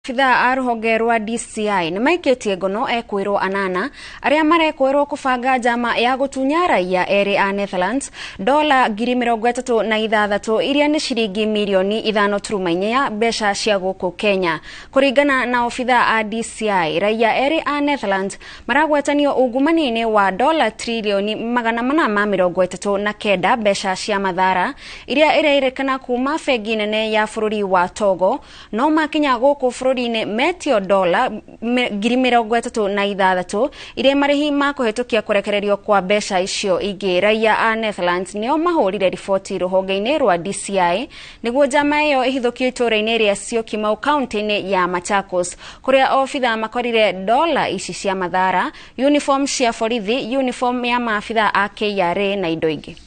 Abithaa a rũhonge rwa DCI nĩ maikĩtie ngono ekwĩrwo anana arĩa marekwĩrwo kũbanga njama ya gũtunya raia erĩ a Netherlands dola 36,000 iria nĩ ciringi mirioni 5.4 mbeca cia gũkũ Kenya. Kũringana na obithaa a DCI, raia erĩ a Netherlands maragwatanio ungumania-inĩ wa dola trilioni 439 mbeca cia mathara iria ĩrerĩkana kuma bengi nene ya bũrũri wa Togo, no makinya gũkũ bũrũri-inĩ metio dola 36,000 iria marĩhi ma kũhetũkia kũrekererio kwa mbeca icio ingĩ. Raia a Netherlands nĩo mahũrire riboti rũhonge-inĩ rwa DCI nĩguo njama ĩyo ĩhithũkio itũũra-inĩ rĩa Syokimau, kaunti-inĩ ya Machakos, kũrĩa obithaa makorire dola ici cia mathara, uniform cia borithi, uniform ya maabithaa a KRA na indo ingĩ.